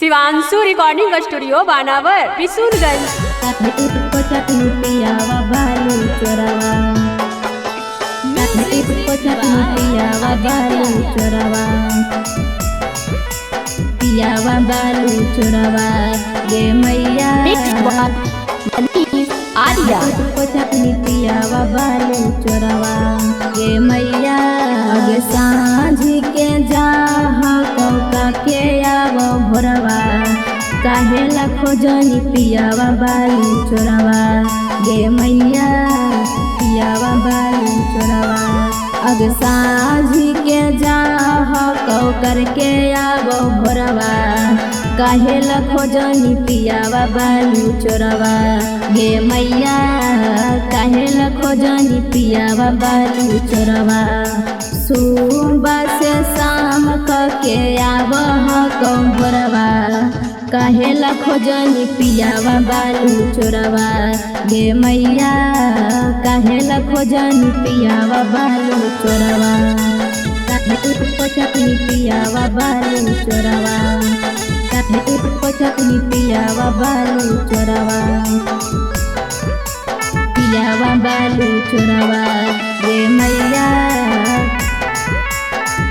Shivanshu recording studio बानावर किशुनगंज। पियावा बालू चोरावा, पियावा बालू चोरावा, पियावा बालू चोरावा गे मैया। आर्या। पियावा बालू चोरावा गे मैया। अगे साँझ के जाह कौका के आव भोरवा, काहे खोजनी पियावा बालू चोरावा गे मैया, पियावा बालू चोरावा। अग साँझ के जाह कौकर के आव भोरवा, काहे खोजनी पियावा बालू चोरावा गे मैया, काहे खोजनी पियावा बालू चोरावा। सुबह से शाम के आव भोरवा, काहे खोजनी पियावा बालू चोरावा गे मैया, काहे खोजनी पियावा बालू चोरावा। काहे पियावा बालू चोरावा, काहे पियावा बालू चोरावा, पियावा बालू चोरावा गे मैया।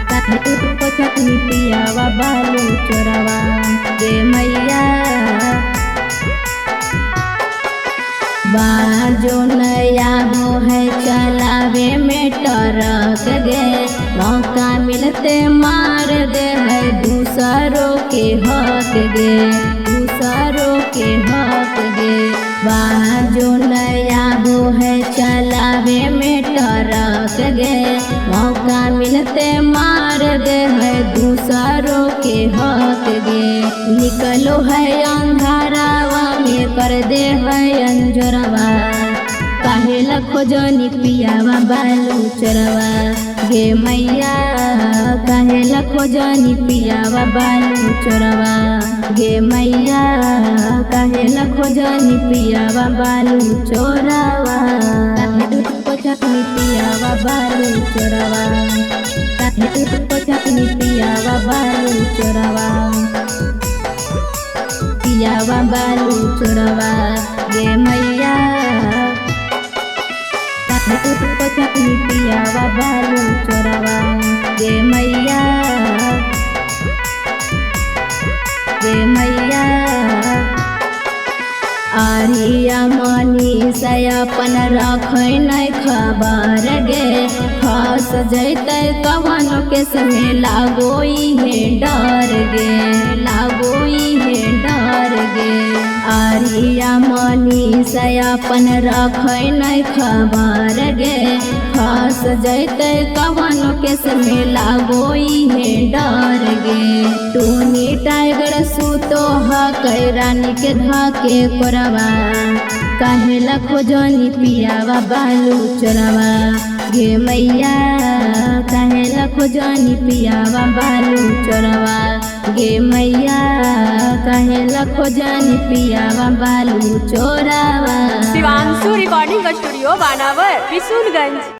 काहे पियावा बालू चोरावा गे मैया। बाजो नया हो है चलावे में टरक गे, मौका मिलते मार दे है दूसरों के हक गे, दूसरों के हक गे। बाजो नया हो है चलावे में टरक गे, मौका मिलते मार दे है दूसरों के हक गे। निकलो है अंधारावा में कर दे है अंजोरवा, काहे खोजनी पियावा बालू चोरवा गे मैया, काहे खोजनी पियावा बालू चोरवा गे मैया, काहे खोजनी पियावा बालू चोरवा। काहे खोजनी पियावा बालू चोरवा, काहे खोजनी पियावा बालू चोरवा, पियावा बालू चोरवा गे मैया। काहे पियावा बालू चोरवा गे मैया, गे मैया। आरिया मनीष अपन रखै नहीं खबर गे, फस जैतै कवन के समय लागो हे डर गे, लागो हे डर गे। आरिया मनीष अपन रखै नहीं खबर गे, फस जैतै कवन के समय लागो हे डर गे। टूनी टाइगर सुतो हकै रानी के धाके कोरवा, काहे खोजनी पियावा बालू चोरवा गे मैया, काहे खोजनी पियावा बालू चोरवा गे मैया, काहे खोजनी पियावा बालू चोरवा। शिवांशु रिकॉर्डिंग स्टूडियो बानावर किशुनगंज।